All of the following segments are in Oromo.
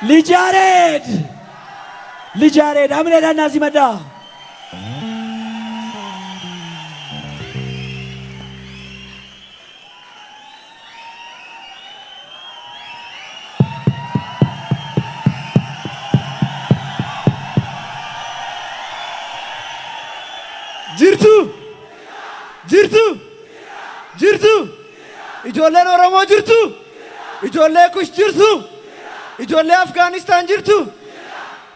Lij Yaareed! Lij Yaareed hamileedhaan naa simadhaa. Jirtu! Jirtu! Jirtu! Ijoolleen Oromoo jirtu! Ijoollee Kush jirtu! Ijoollee Afgaanistaan jirtu!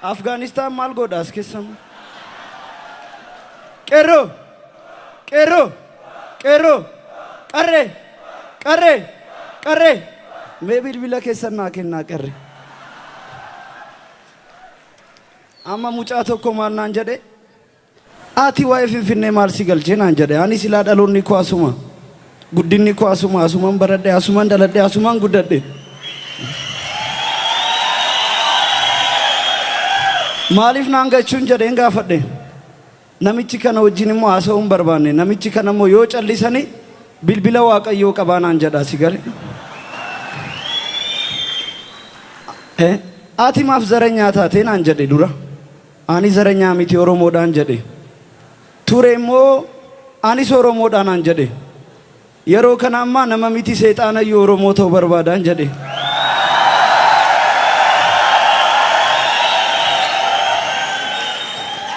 Afgaanistaan maal godha as keessa? Qeerroo! Qeerroo! Qeerroo! Qarree! Qarree! Qarree! Mee bilbila keessan naa kennaa qarree. Amma mucaa tokko maal naan jedhe? Ati waa'ee Finfinnee maal si galche naan jedhe. Ani silaa dhaloonni koo asuma. Guddinni koo asuma. Asuman baradhe, asuman dhaladhe, asuman guddadhe. Maaliif naan galchuun jedheen gaafadhe. Namichi kana wajjin immoo haasa'uu hin barbaanne. Namichi kana immoo yoo callisani bilbila Waaqayyoo qabaa naan jedha si gale. Ati maaf zaranyaa taatee naan jedhe dura. Ani zaranyaa miti Oromoodhaan jedhe. Ture immoo anis Oromoodha naan jedhe. Yeroo kana ammaa nama miti seexaanayyuu Oromoo ta'uu barbaadaan jedhe.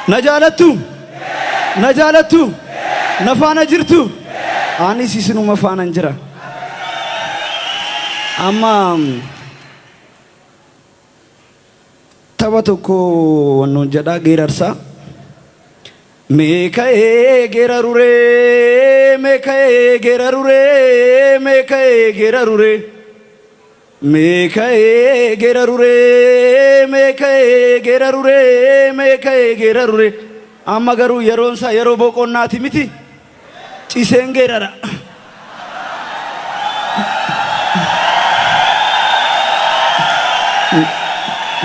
Na jaalattu? Na jaalattu? Na faana jirtu? Anis isinuma faanan jira. Amma Tapha tokko wannoon jedhaa geerarsaa. Mee ka'ee geeraruree, mee ka'ee geeraruree, mee ka'ee geeraruree. Mee ka'ee geeraruree, mee ka'ee geeraruree, mee ka'ee geeraruree. Amma garuu yeroon isaa yeroo boqonnaati miti. Ciseen geerara.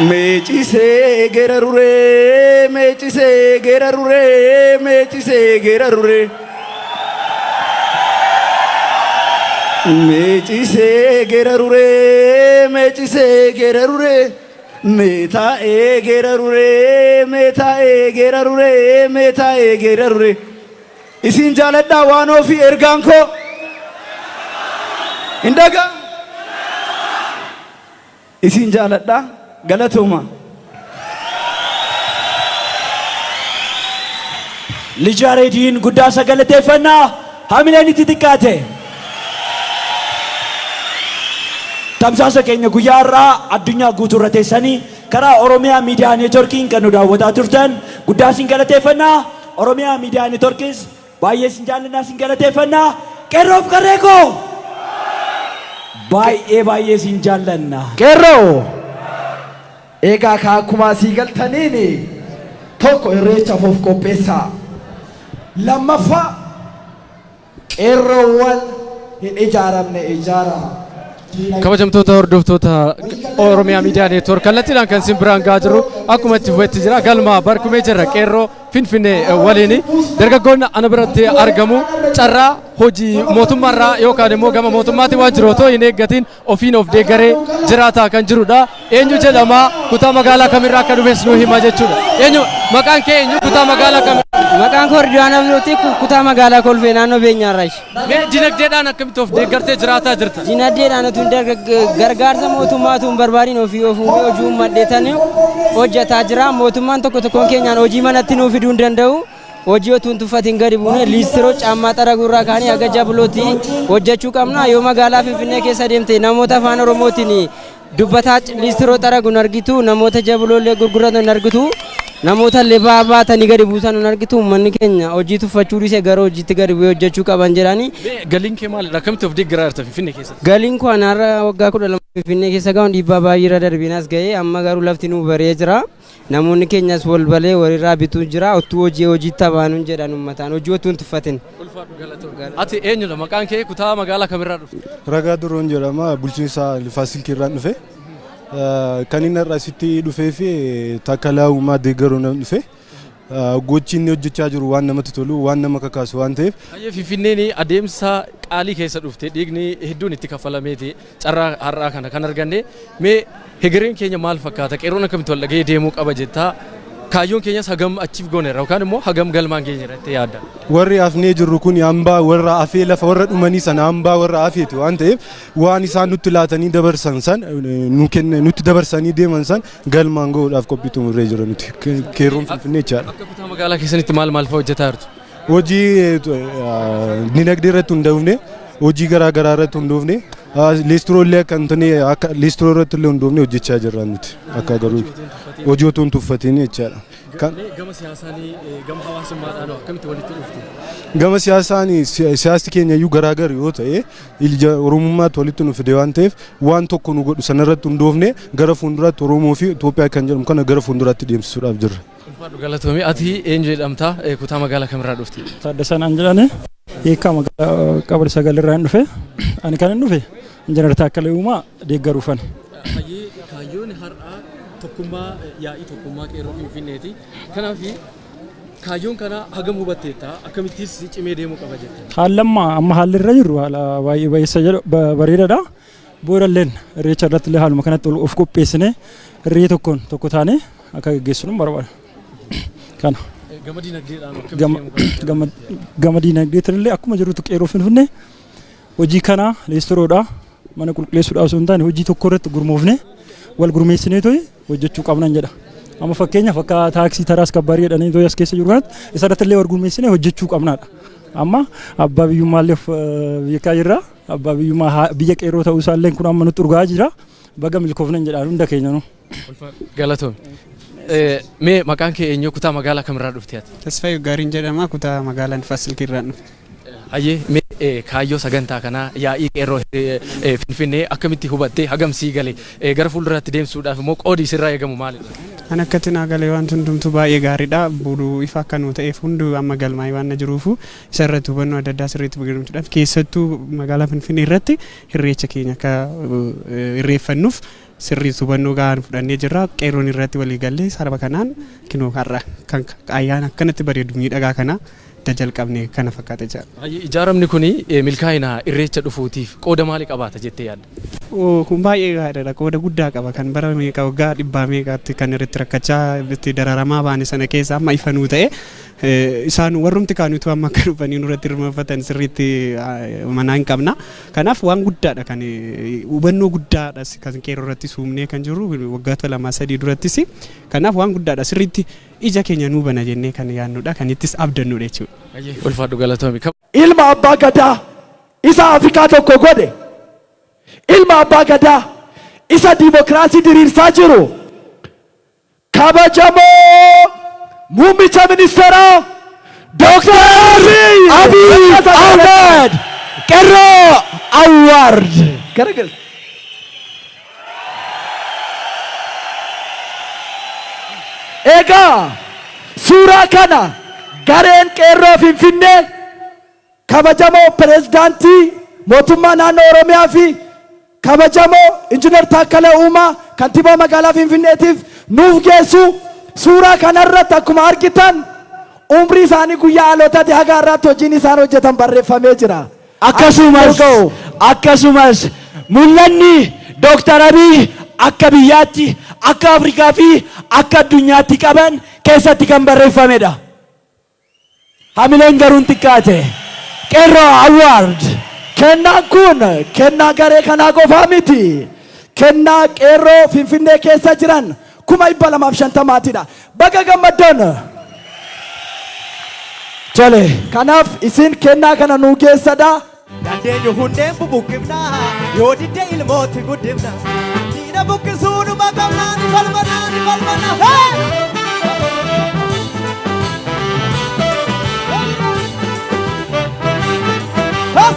Mee cisee geeraruree, mee cisee geeraruree, mee cisee geeraruree. Mee cisee geeraruree, mee cisee geeraruree. Mee taa'ee geeraruree, mee taa'ee geeraruree, mee taa'ee geeraruree. Isiin jaaladhaa waan ofii ergaan koo hin dhaga'amu. Isiin jaaladhaa galatooma. Lij Yaareediin guddaa isa galateeffannaa hamileen itti xiqqaate. Tamsaasa keenya guyyaa har'aa addunyaa guutuu irra teessanii karaa Oromiyaa Miidiyaa Neetworkiin kan nu daawwataa turtan guddaa isin galateeffannaa. Oromiyaa Miidiyaa Neetworkis baay'ee isin jaallannaa isin galateeffanna. Qeerroof qarree koo baay'ee baay'ee isin jaallanna. Qeerroo! Egaa kaa akkuma asii galtaniin tokko irreechaaf of qopheessaa. Lammaffaa Qeerroowwan hin ijaaramne ijaaraa. Kabajamtoota hordoftoota Oromiyaa Miidiyaa Neetwoork kallattiidhaan kan isin biraan gahaa jirru akkuma itti fufetti jira. Galma Barkumee jirra qeerroo Finfinnee waliin dargaggoonni ana biratti argamu carraa hojii mootummaarraa yookaan immoo gama mootummaatiin waan jiru otoo hin eeggatiin ofiin of deeggaree jiraataa kan jirudha. Eenyu jedhama? Kutaa magaalaa kamirraa akka dhufes nu hima jechuudha. Eenyu maqaan kee eenyu? Kutaa magaalaa kamirraa? Maqaan koo Ridwaan Abduuti kutaa magaalaa Kolfee naannoo Beenyaarraayi. Mee dinagdeedhaan akkamitti of deeggartee jiraataa jirta? Dinagdeedhaan utuu gargaarsa mootummaa utuu hin barbaadiin ofii of uumee hojii uummadheetan hojjetaa jira. Mootummaan tokko tokkoon keenyaan hojii manatti nuu fiduu hin danda'u. Hojii otuu hin tuffatiin gadi buunee liistiroo caammaa xaraguu irraa kaanii haga jablootti hojjechuu qabna. Yoo magaalaa Finfinnee keessa deemte namoota afaan Oromootiin dubbataa liistiroo xaragu hin argitu. Namoota jabloo illee gurguratan hin argitu. Namoota illee ba'aa baatanii gadi buusan hin argitu. Uummanni keenya hojii tuffachuu dhiisee gara hojiitti gadi bu'ee hojjechuu qaban jedhani. Mee galiin kee maalidha? Akkamitti of deeggaraa jirta Finfinnee keessatti? Galiin koo ani har'a waggaa 12 Finfinnee keessa ga'uun dhiibbaa baay'ee irra darbeen as ga'e. Amma garuu lafti nuu baree jira. Namoonni keenyas wal balee walirraa bituu jira. Ottuu hojii hojiitti habaanuun jedhan uummataan. Hojii ottuu hin tuffatin. Ulfaadhu galatoomi. Ati eenyudha maqaan kee kutaa magaalaa kamirraa dhufte? Ragaa Duroon jedhama bulchiinsa Faasilkii irraan dhufe. Kan inni har'a asitti dhufee fi Taakkalaa Uumaa deeggaruu nan dhufe. Gochi inni hojjechaa jiru waan namatti tolu waan nama kakaasu waan ta'eef. Hayyee Finfinneen adeemsa qaalii keessa dhufte, dhiigni hedduun itti kaffalameeti carraa har'aa kana kan arganne. Mee hegereen keenya maal fakkaata? Qeerroon akkamitti wal dhaga'ee deemuu qaba jettaa? Kaayyoon keenyas hagam achiif gooneerra yookaan immoo hagam galmaan geenyeerra jettee yaadda? Warri hafnee jirru kun hambaa warra hafee lafa warra dhumanii sana hambaa warra hafeeti waan ta'eef, waan isaan nutti laatanii dabarsan san nu kenne, nutti dabarsanii deeman san galmaan gahuudhaaf qophii xumurree jira nuti qeerroon Finfinnee jechaadha. Akka kutaa magaalaa keessanitti maal maal fa'aa hojjetaa jirtu? Hojii dinagdee irratti hundoofne, hojii garaa garaa irratti hundoofne, leestiroo illee akka hin taane, akka leestiroo irratti illee hundoofne hojjechaa jirra nuti akka garuu hojii otoo hin tuffatiin jechaadha. Gama siyaasaan, gama hawaasummaadhaan akkamitti walitti dhuftu? Gama siyaasaan, siyaasni keenya iyyuu garaagar yoo ta'e, ija Oromummaatti walitti nu fide waan ta'eef, waan tokko nu godhu sanarratti hundoofne gara fuulduraatti Oromoo fi Itoophiyaa kan jedhamu kana gara fuulduraatti deemsisuudhaaf jirra. Ulfaadhu, galatoomii. Ati eenyu jedhamta? Kutaa magaalaa kamirraa dhufte? Taaddasaa naan jedhani, hiikaa magaalaa qabri sagalirraa hin dhufe. Ani kan hin dhufe Injiinar Taakkalee Uumaa deeggaruufani. Kaayyoon har'aa tokkummaa, yaa'ii tokkummaa qeerroo Finfinneeti. Kanaaf kaayyoon kana hagam hubatteetta? Akkamittis cimee deemuu qaba jetta? Haalli amma haalli irra jirru haala baay'ee bayeessa jedhu, bareedaadha. Boodalleen irreecha irratti illee haaluma kanatti of qopheessinee hirree tokkoon tokko taanee akka gaggeessinu barbaada. Kana. Gama dinagdeedhaan akkamitti deemuu qaba? Gama dinagdeetiin illee akkuma jirutti qeerroo Finfinnee hojii kana leestiroodha, mana qulqulleessuudhaaf osoo hin taane, hojii tokko irratti gurmoofne, wal gurmeessinee to'i hojjechuu qabnan jedha. Amma fakkeenyaaf akka taaksii taraas kabbarii jedhanii to'i as keessa jiru kanatti isarratti illee wal gurmeessinee hojjechuu qabnaadha. Amma abbaa biyyummaallee of beekaa jirra. Abbaa biyyummaa biyya qeerroo ta'uu isaallee kun amma nutti urgaa jira. Baga milkoofnan jedhaan hunda keenya nu. Galatoomi. Mee maqaan kee eenyu, kutaa magaalaa kamirraa dhufte ati? Tasfaayee Gaariin jedhama, kutaa magaalaa Nifaas Silkii irraa dhufe. Hayyee, mee kaayyoo sagantaa kanaa, yaa'ii qeerroo Finfinnee akkamitti hubattee, hagam sii gale, gara fuulduraatti deemsuudhaaf immoo qoodi sirraa eegamu maalidha? An akkatti naa galee wanti hundumtuu baay'ee gaariidha. Boru ifa akka nuu ta'eef hunduu amma galmaa'ee waan na jiruufu isa irratti hubannoo adda addaa sirriitti fayyadamuudhaaf, keessattuu magaalaa Finfinnee irratti irreecha keenya akka irreeffannuuf sirriitti hubannoo gahaan fudhannee jirra. Qeerroon irratti walii gallee sarba kanaan kinoo har'a kan ayyaana akkanatti bareedu miidhagaa kana jalqabne kana fakkaata jira. Ijaaramni kun milkaa'ina irreecha dhufuutiif qooda maalii qabaata jettee yaadda? Kun baay'ee gaariidha. Qooda guddaa qaba. Kan bara meeqa, waggaa dhibbaa meeqaatti kan irratti rakkachaa itti dararamaa baane sana keessa amma ifa nuu ta'e, isaan warrumti kaanutu amma akka dhufanii nurratti hirmaafatan sirriitti manaa hin qabna. Kanaaf waan guddaadha, kan hubannoo guddaadhas kan qeerroo irratti suumnee kan jiru waggoota 2 3 durattis. Kanaaf waan guddaadha, sirriitti ija keenya nuu bana jennee kan yaadnudha, kan ittis abdannudha jechuudha. Ulfaadhu, galatoomi. Ilma abbaa gadaa isa Afrikaa tokko godhe, ilma abbaa gadaa isa diimokiraasii diriirsaa jiru, kabajamoo muummicha ministeeraa Dooktar Abiy Ahmed, Qeerroo Award. Garagal. Egaa suuraa kana gareen qeerroo Finfinnee kabajamoo pireezidaantii mootummaa naannoo Oromiyaa fi kabajamoo Injiinar Taakkalee Uumaa kantiibaa magaalaa Finfinneetiif nuuf geessu. Suuraa kanarratti akkuma argitan umrii isaanii guyyaa dhalootaati haga har'aatti hojiin isaan hojjetan barreeffamee jira. Akkasumas mul'anni Dooktar Abiy akka biyyaatti, akka Afrikaa fi akka addunyaatti qaban keessatti kan barreeffamedha. Hamileen garuu hin xiqqaate. Qeerroo Award. Kennaan kun kennaa garee kanaa qofaa miti. Kennaa qeerroo Finfinnee keessa jiran 250,000tiidha. Baga gammaddan. Tole. Kanaaf isin kennaa kana nuu geessadha. Dandeenyu hundeen bubuqqifna, yoo didde ilmooti guddifna. Diina buqqisuu numa qabna, ni falmana, ni falmana. Hey!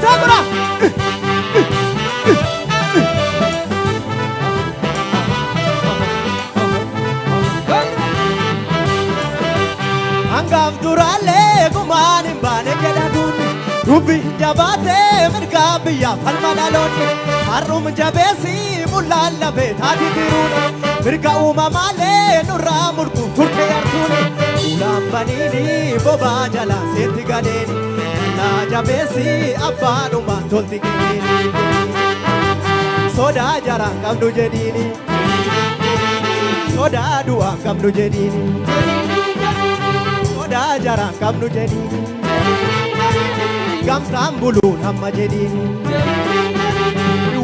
Sakura! Hangaaf duraalee gumaan hin baane jedha duunni. Dubbi jabaatee mirgaa biyyaa falma dhaloonni. Har'um jabeessi mul'aan lafee taati tiruuni. Mirga uumamaalee nurraa murtuuf turte yartuuni. Ulaan baniini bobaa jalaa seetti galeeni. Garaa jabeessi abbaadhuma tolti kenniini. Sodaa jaraan qabnu jedhiini. Sodaa du'aan qabnu jedhiini. Sodaa jaraan qabnu jedhiini. Gamtaan buluun hamma jedhiini.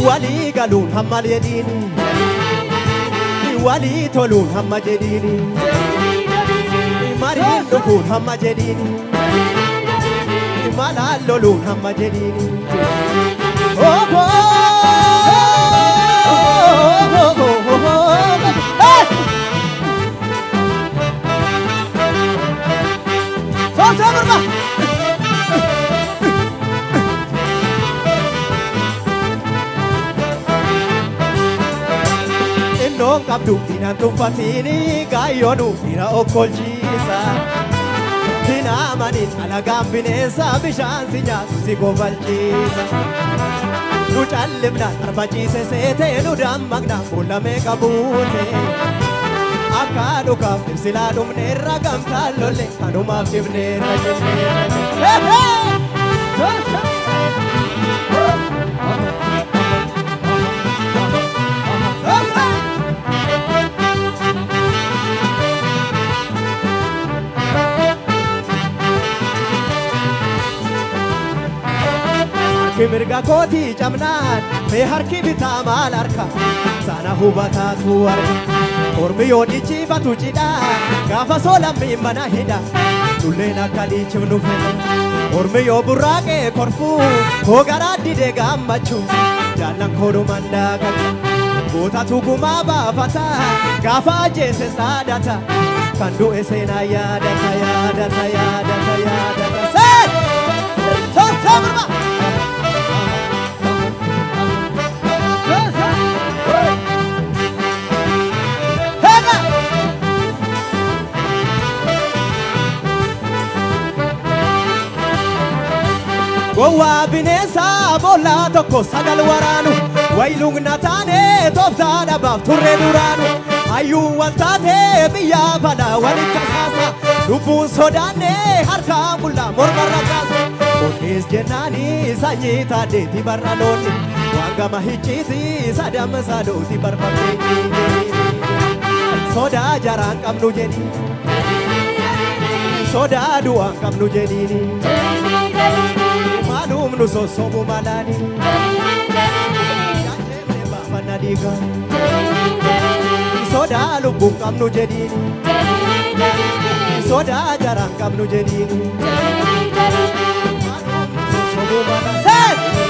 Walii galuun hamma jedhiini. Walii toluun hamma jedhiini. Mariin dhufuun hamma jedhiini. Malaan loluun hamma jedhiini. Soosoo gurba! Innoon qabdu hinaan tuffatini gaayyoonu dhiira okkolchiisa. Hinaamanin alagaan bineensa bishaan si nyaatu si kofalchiisa. Nu callifna arba ciise seete nu dammaqna fuula meeqa buute. Akka dhukaaf silaa dhumneerra gamtaan lolle kanumaaf cimneerra cimneerra. Harki mirga kootii cabnaan mee harki bitaa maal harka sana hubataatu harka. Ormi yoo dhichifatu cidha gaafa soolammi mana hidha tulleen akka dhiichifnu fedha. Ormi yoo burraaqee korfuu koo garaa didee gammachuu jaallan koodhumaan daakatu. Gootatu gumaa baafata gaafa ajjeese saadata kan du'e seenaa yaadata yaadata yaadata yaadata. See! Soosoo gurba! Heega! Gowwaa bineensaa boollaa tokko sagal waraanu waylugna taane tooftaa dhabaaf turre duraanu hayyuu wal taate biyyaa falaa walitti tasaasa lubbuun sodaanne harkaa qullaa mormarra kaasa onnees jennaani sanyii taaddeeti barra loonni waan gama hicciiti sadama sadooti barfamte sodaa jaraan qabnu jedhi sodaa du'aan qabnu jedhiini. Maalum nu sossobu malaani. Yaanjemne baafanna dhiiga. Sodaa lubbuun qabnu jedhiini. Sodaa jaraan qabnu jedhiini. Maalum nu sossobu malaani.